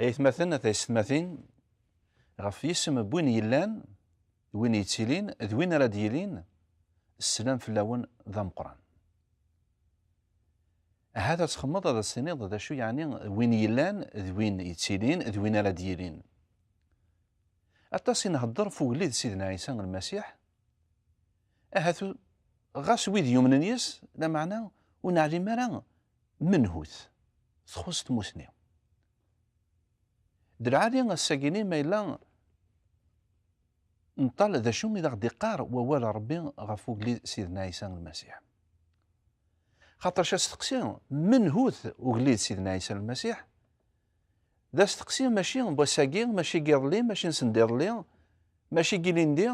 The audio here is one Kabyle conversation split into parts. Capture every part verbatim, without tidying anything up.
Aytmaten, a taysetmatin, ɣef yisem n win yellan, d win yettilin, d win ara d-yilin, sslam fell-awen d ameqqran. Ahat ad txemmeḍ ad as-tiniḍ d acu yeɛni win yellan, d win yettilin, d win ara d-yilin. Aṭas i nhedder f ugellid Sidna Ɛisa Lmasiḥ, ahat u-, ɣas wid yumnen yes, lameɛna ur neɛlim ara menhu-t, txuṣ tmusni. D lɛali ass-agi-ni ma yella nṭal d acu i d aɣ-d-iqqar wawal n Ṛebbi ɣef ugellid Sidna Ɛisa Lmasiḥ. Xaṭerc asteqsi, menhu-t ugellid Sidna Ɛisa Lmasiḥ? D asteqsi mačči n wass-agi, mačči n yiḍelli, mačči n send iḍelli, mačči n yilindi.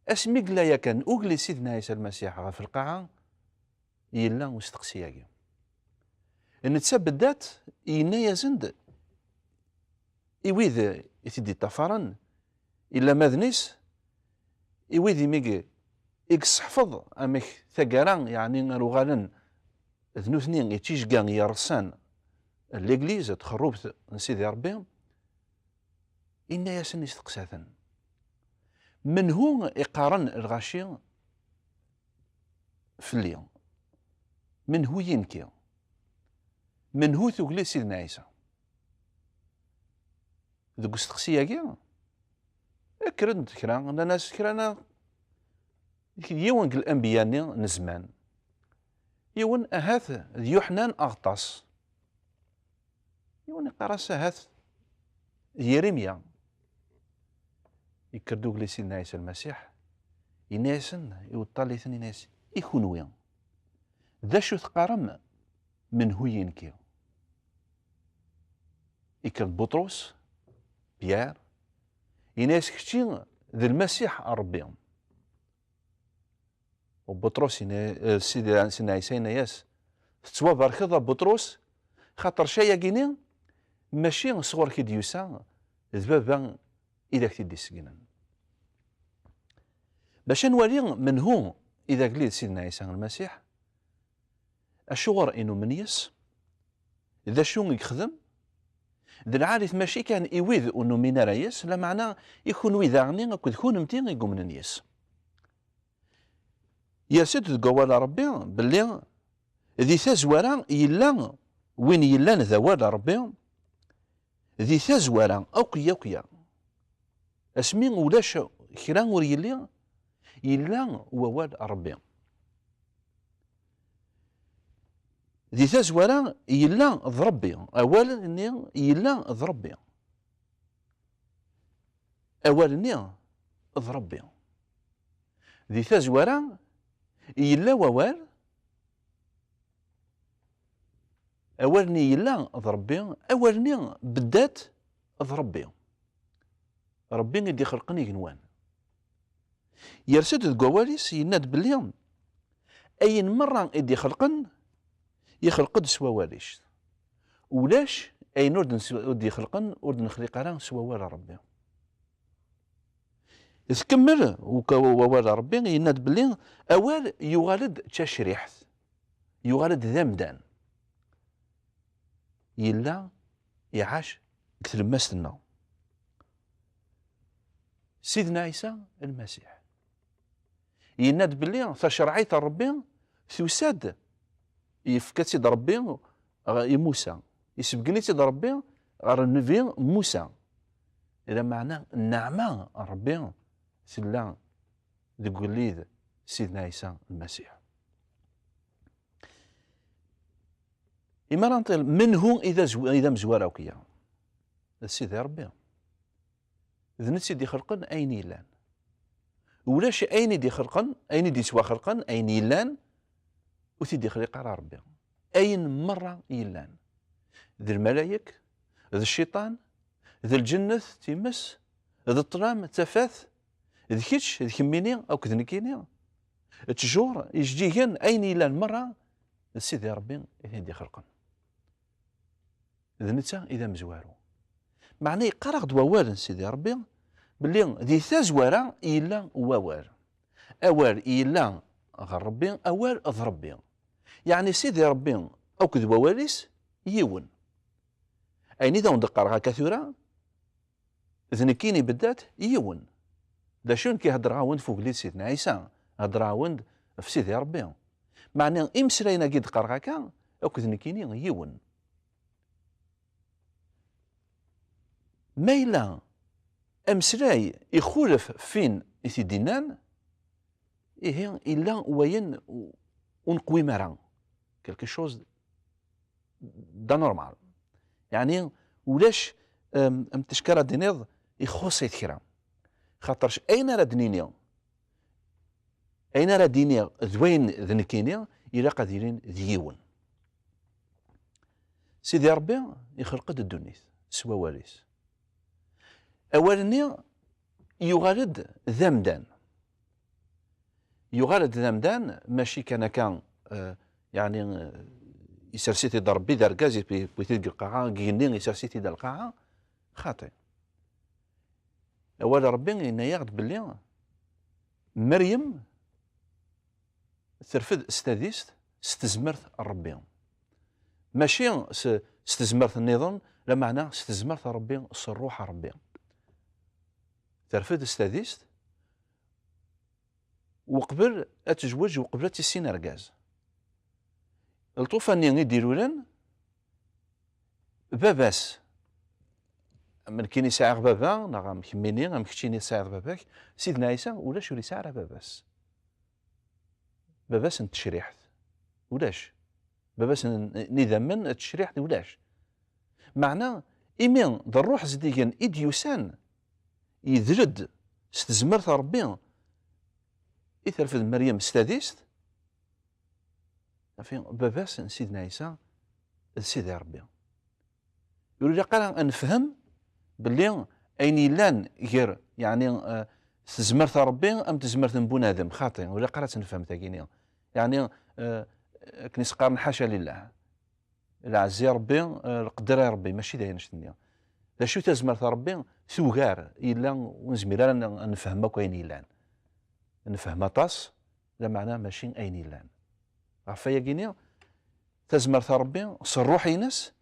Asmi yella yakan ugellid Sidna Ɛisa Lmasiḥ ɣef lqaɛa, yella usteqsi-agi. Netta beddat yenna-yasen-d i wid i t-id-iṭṭafaren, i lamadn-is, i wid imi i yesseḥfeḍ amek taggara, yeɛni ar uɣalen d nutni i d tijga yerṣan n l'église, txerrubt n Sidi Ṛebbi, inna-yasen, isteqsa-ten, menhu iqqaren lɣaci fell-i? Menhu-yi nekki? Menhu-t ugellid Sidna Ɛisa? Deg usteqsi-agi, kkren-d kra, nnan-as kra na, yiwen deg lanbiya-nni n zzman, yiwen ahat d Yuḥnan Aɣeṭṭas, yiwen iqqar-as ahat d Yirimya. Yekker-d ugellid Sidna Ɛisa Lmasiḥ, yenna-yasen i uṭṭaliten, yenna-yas, i kunwi, d acu teqqarem menhu-yi nekki? Yekker-d Buṭrus, Pierre, yenna-yas, kečči d Lmasiḥ n Ṛebbi. U Buṭrus yenna, eh, Sidi, Sidna Ɛisa yenna-yas, tettwabarkeḍ a Buṭrus, xaṭer cay-agi-ni mačči sɣur-k i d-yusa, d Baba i d ak-t-id-isegnen. Bac ad nwali menhu i d agellid Sidna Ɛisa Lmasiḥ, acuɣer i numen yes, d acu i yexdem, d lɛali-t mačči kan i wid ur numin ara yes, lameɛna i kunwi daɣen akked kunemti i yumnen yes. Yers-d deg wawal n Ṛebbi belli di tazwara yella win yellan d awal n Ṛebbi, di tazwara akya akya, asmi ulac kra ur yelli, yella wawal n Ṛebbi. Di tazwara yella d Ṛebbi, awal-nni yella d Ṛebbi. Awal-nni d Ṛebbi. Di tazwara yella wawal, awal-nni yella d Ṛebbi, awal-nni beddat d Ṛebbi. Ṛebbi i d-ixelqen igenwan. Yers-d deg wawal-is, yenna-d belli ayen merra i d-ixelqen, ixelq-d s wawal-is. Ulac ayen ur d-, ur d-ixelqen, ur d-nexliq ara s wawal n Ṛebbi. Tkemmel uka-, wawal n Ṛebbi, yenna-d belli awal yuɣal-d d tacriḥt, yuɣal-d d amdan. Yella iɛac deg tlemmast-nneɣ. Sidna Ɛisa Lmasiḥ. Yenna-d belli tacerɛit n Ṛebbi tusa-d, yefka-tt-id Ṛebbi ɣ-, i Musa. Isebgen-itt-id Ṛebbi ɣer nnbi Musa. Lameɛna nneɛma n Ṛebbi tella deg ugellid Sidna Ɛisa Lmasiḥ. Imi ara nṭil, menhu i d azw-, i d amezwar akya? D Sidi Ṛebbi. D netta i d-ixelqen ayen yellan. Ulac ayen i d-ixelqen, ayen i d-yettwaxelqen, ayen yellan, ur t-id-ixliq ara Ṛebbi. Ayen merra yellan. D lmalayek, d cciṭan, d lǧennet times, d ṭṭlam d tafat, d kečč, d kemmini, akked nekkini. Ttjur, ijeǧǧigen, ayen yellan merra, d Sidi Ṛebbi i t-id-ixelqen. D netta i d amezwaru. Meɛna yeqqar-aɣ-d wawal n Sidi Ṛebbi belli di tazwara yella wawal. Awal yella ɣer Ṛebbi, awal d Ṛebbi. Yeɛni Sidi Ṛebbi akked wawal-is yiwen. Ayen i d awen-d-qqareɣ akka tura, d nekkini beddat yiwen. D acu nekk i heddreɣ-awen-d f ugellid Sidna Ɛisa, heddreɣ-awen-d f Sidi Ṛebbi. Meɛna imeslayen-agi d-qqareɣ akka, akked nekkini yiwen. Ma yella ameslay ixulef f win i t-id-innan, ihi illa wayen ur neqwim ara, quelque chose d'anormal. Yeɛni ulac, am tecka ara d-tiniḍ, ixuṣ-it kra. Xaṭerc ayen ara d-nini, ayen ara d-iniɣ d wayen d nekkini, ilaq ad ilin d yiwen. Sidi Ṛebbi ixleq-d ddunit s wawal-is. Awal-nni yuɣal-d d amdan. Yuɣal-d d amdan, mačči kan akka, eh, yeɛni, eh, isers-it-id Ṛebbi d argaz, yewwi-t-id deg lqaɛa, deg igenni isers-it-id ar lqaɛa, xaṭi. Awal Ṛebbi yenna-yaɣ-d belli Meryem terfed s tadist s tezmert n Ṛebbi. Mačči s, s tezmert nniḍen, lameɛna s tezmert n Ṛebbi, s Ṛṛuḥ n Ṛebbi. Terfed s tadist, uqbel ad tezweǧ, uqbel ad tissin argaz. Lṭufan-nni i d-ilulen, baba-s, am nekkini sɛiɣ baba, neɣ am kemmini, am keččini tesɛiḍ baba-k, Sidna Ɛisa ulac, ur yesɛi ara baba-s. Baba-s n tecriḥt, ulac. Baba-s n, n idammen, n tecriḥt, ulac. Meɛna, imi d Ṛṛuḥ zeddigen i d-yusan, yedl-d s tezmert n Ṛebbi i terfed Meryem s tadist, afi, baba-s n Sidna Ɛisa d Sidi Ṛebbi. Ur ilaq ara ad nefhem belli ayen yellan gar, yeɛni, eh, tezmert n Ṛebbi am tezmert n bunadem, xaṭi, ur ilaq ara ad tt-nefhem tagini. Yeɛni, eh, akken i s-qqaren ḥaca lillah. Lɛezz i Ṛebbi, eh, lqedra i Ṛebbi, mačči d ayen annect-nni. D acu tazmert n Ṛebbi tugar, yella ur nezmir ara ad nefhem akk ayen yellan. Nefhem aṭas, lameɛna mačči ayen yellan. Ɣef wayagi-ni, tazmert n Ṛebbi s Ṛṛuḥ-ines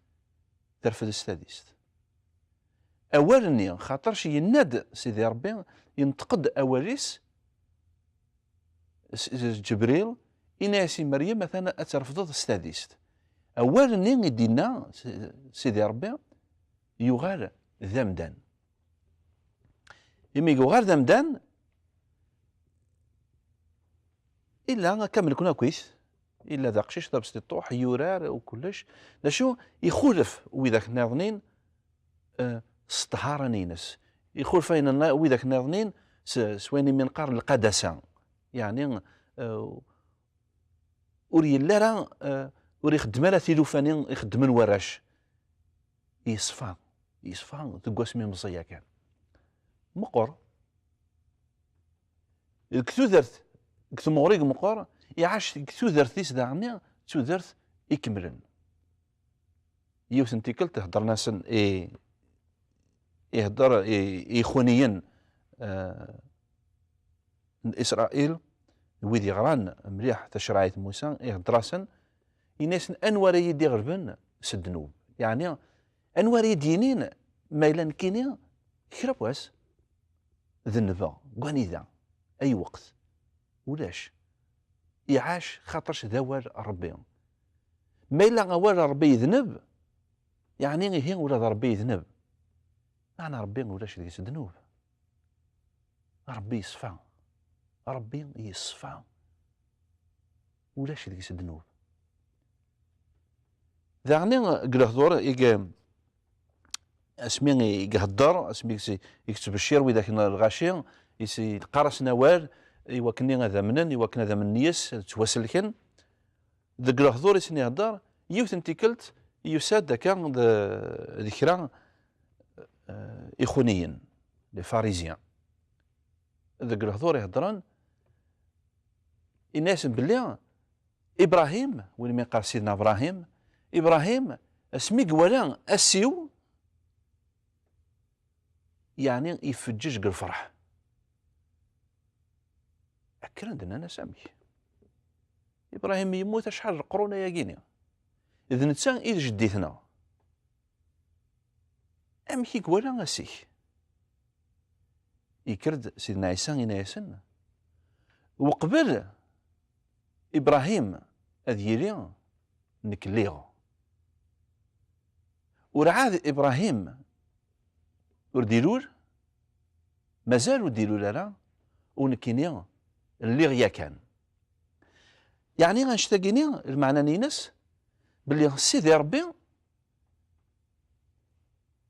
terfed s tadist. Awal-nni, xaṭerc yenna-d Sidi Ṛebbi, yenṭeq-d awal-is, s, s Ǧebril, yenna-yas i Meryem, atan ad terfdeḍ s tadist. Awal-nni i d-yenna S-, Sidi Ṛebbi yuɣal d amdan. Imi yuɣal d amdan, illa akka am nekni akkit, illa d aqcic d abesṭiṭuḥ, yurar u kullec. D acu, ixulef widak nniḍnin, eh, s ṭṭhara-ines. Ixulef ayen nna-, widak nniḍnin s, s wayen imi neqqar lqadasa. Yeɛni, eh, ur yelli ara, eh, ur ixeddem ara tilufa-nni i xeddmen warrac. Yeṣfa, yeṣfa deg wasmi meẓẓi yakan. Meqqer. Deg tudert, deg tmuɣri deg meqqer, iɛac deg tudert-is daɣenni d tudert ikemlen. Yiwet n tikkelt heddren-asen i, ihedder i, i ixuniyen, eh, n Isṛayil, wid yeɣran mliḥ tacriɛt n Musa, ihedder-asen, yenna-yasen: "Anwa ara yi-d-iɣelben s ddnub?" Yeɛni, anwa ara yi-d-yinin ma yella nekkini kra n wass denbeɣ, deg wanida, ayweq? Ulac. Iɛac xaṭerc d awal n Ṛebbi. Ma yella awal n Ṛebbi yedneb, yeɛni ihi ula d Ṛebbi yedneb. Meɛna Ṛebbi ulac deg-s ddnub. Ṛebbi yeṣfa. Ṛebbi yeṣfa. Ulac deg-s ddnub. Daɣen deg lehdur i ge-, asmi i ihedder, asmi i s-, i yettbeccir widak n lɣaci, i s-, yeqqar-asen awal i wakken ad amnen, i wakken ad amnen yes, ad ttwaselken. Deg lehdur i sen-ihedder, yiwet n tikkelt yusa-d akka d, d kra, eh, ixuniyen, les pharisiens. Deg lehdur iheddren, yenna-yasen belli Ibrahim, win mi yeqqar Sidna Ibrahim, Ibrahim, asmi iwala assiw, yeɛni ifeǧǧeǧ deg lferḥ. Kkren-d nnan-as: "Amek? Ibrahim yemmut acḥal n leqrun ayagi-ni. D netta i d jeddi-tneɣ." Amek i iwala asik? Yekker-d Sidna Ɛisa, yenna-yasen, weqbel Ibrahim ad yili, nekk lliɣ. Ur ɛad Ibrahim ur d-ilul, mazal ur d-ilul ara, u nekkini lliɣ yakan. Yeɛni annect-agi-nni, lmeɛna-ines, belli Sidi Ṛebbi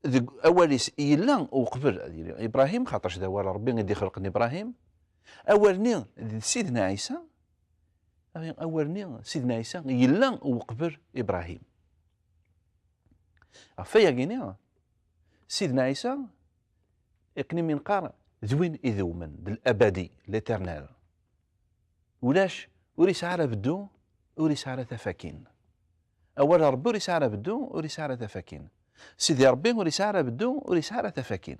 deg awal-is yella uqbel ad yili Ibrahim, xaṭerc d awal Ṛebbi i d-ixelqen Ibrahim. Awal-nni d Sidna Ɛisa, awal-nni Sidna Ɛisa yella uqbel Ibrahim. Ɣef wayagi-nni, Sidna Ɛisa, akken imi neqqar, d win idewmen, d l'abadi, l'éternel. Ulac, ur yesɛi ara beddu, ur yesɛi ara tafakin. Awal n Ṛebbi ur yesɛi ara beddu, ur yesɛi ara tafakin. Sidi Ṛebbi ur yesɛi ara beddu, ur yesɛi ara tafakin.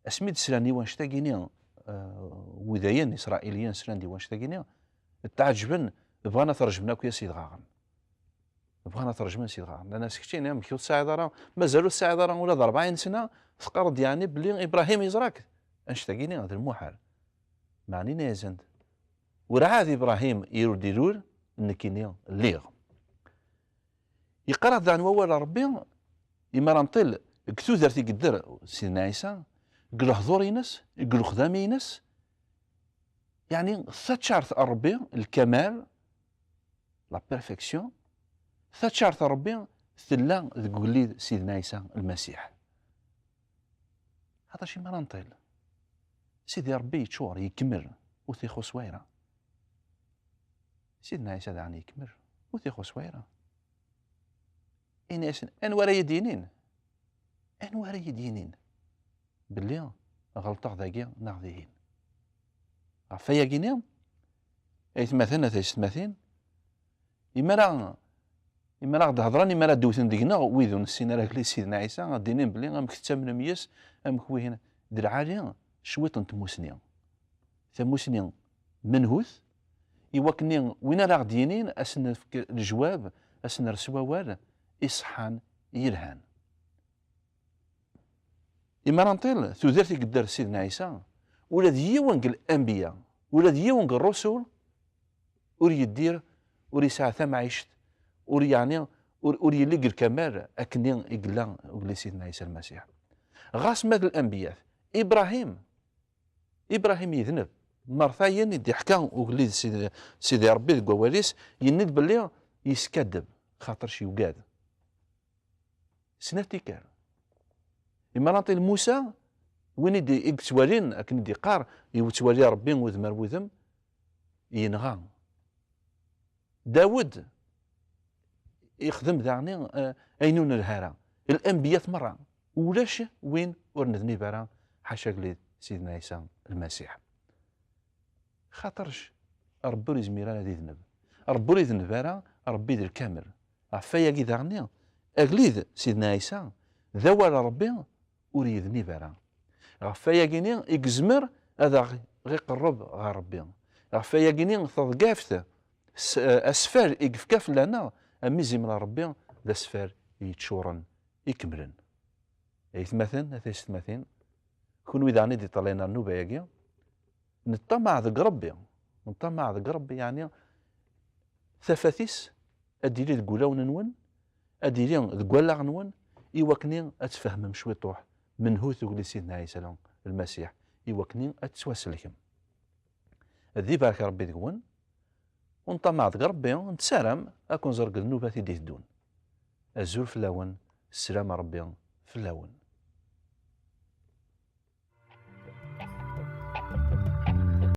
Asmi d-slan i wannect-agi-nni, eh, Wudayen, Isṛayiliyen slan-d i wannect-agi-nni, tɛeǧben, bɣan ad t-rejmen akk s yedɣaɣen. Bɣan ad t-rejmen s yedɣaɣen. Nnan-as, keččini, amek ur tesɛiḍ ara, mazal ur tesɛiḍ ara ula d ṛebɛin sna, teqqareḍ-d yeɛni belli Ibrahim yeẓra-k? Annect-agi-nni d lmuḥal. Meɛna yenna-yasen-d, werɛad Ibrahim ur d-ilul, nekkini lliɣ. Yeqqar-aɣ-d daɣen wawal n Ṛebbi, imi ara nṭil deg tudert i yedder Sidna Ɛisa, deg lehdur-ines, deg lexdam-ines, yeɛni taččart n Ṛebbi, lkamal, la perfection, taččart n Ṛebbi tella deg ugellid Sidna Ɛisa Lmasiḥ. Ḥaṭac imi ara nṭil, Sidi Ṛebbi yeččur, yekmel, ur t-ixuṣ wayra. Sidna Ɛisa daɣen yekmel, ur t-ixuṣ wayra. Ini-asen, anwa ara yi-d-yinin? Anwa ara yi-d-yinin belli ɣelṭeɣ dagi neɣ dihin? Ɣef wayagi-nni, aytmaten, a taysetmatin, imi ara, imi ara ɣ-d-hedren, imi ara d-wten deg-neɣ wid ur nessin ara agellid Sidna Ɛisa, ad d-inin belli amek tettamnem yes, amek wihin, d lɛali cwiṭ n tmusni. Tamusni menhut, i wakken win ara ɣ-d-yinin, ad s-nefk lejwab, ad s-ners wawal iṣeḥḥan, yelhan. Imi ara nṭil, tudert i yedder Sidna Ɛisa, ula d yiwen deg lanbiya, ula d yiwen deg ṛṛusul, ur yeddir, ur yesɛa tamɛict, ur yeɛni, ur, ur yelli deg lkamal akken i yella ugellid Sidna Ɛisa Lmasiḥ. Ɣas ma d lanbiyat, Ibrahim, Ibrahim yedneb. Mertayen i d-iḥka ugellid Sidi, Sidi Ṛebbi deg wawal-is, yenna-d belli yeskaddeb, xaṭerc yugad. Snat tikkal. Imi ara nṭil Musa, win i d-, i yettwalin, akken i d-iqqar, yettwali Ṛebbi udem ar wudem, yenɣa. Dawed ixdem daɣni, eh, ayen ur nelhi ara. Lanbiyat merra, ulac win ur nednib ara, ḥaca agellid Sidna Ɛisa Lmasiḥ. Xaṭerc Ṛebbi ur yezmir ara ad idneb. Ṛebbi ur idneb ara, Ṛebbi d lkamel. Ɣef wayagi daɣni, agellid Sidna Ɛisa d awal n Ṛebbi, ur yednib ara. Ɣef wayagini i yezmer ad aɣ-iqerreb ɣer Ṛebbi. Ɣef wayagini teḍgaft s-, asfar i yefka fell-aneɣ, am izimer n Ṛebbi, d asfar yeččuren, ikemlen. Aytmaten, a taysetmatin, kunwi daɣen i d-iṭalayen ar nnuba-agi, neṭṭamaɛ deg Ṛebbi. Neṭṭamaɛ deg Ṛebbi, yeɛni tafat-is ad d-tili deg wulawen-nwen, ad d-tili deg wallaɣ-nwen, i wakken ad tfehmem cwiṭuḥ menhu-t ugellid Sidna Ɛisa Lmasiḥ, i wakken ad tettwasellkem. Ad ibarek Ṛebbi deg-wen, u neṭṭamaɛ deg Ṛebbi, nessaram ad ken-nẓer deg ddnubat i d-iteddun. Azul fell-awen, sslam n Ṛebbi fell-awen.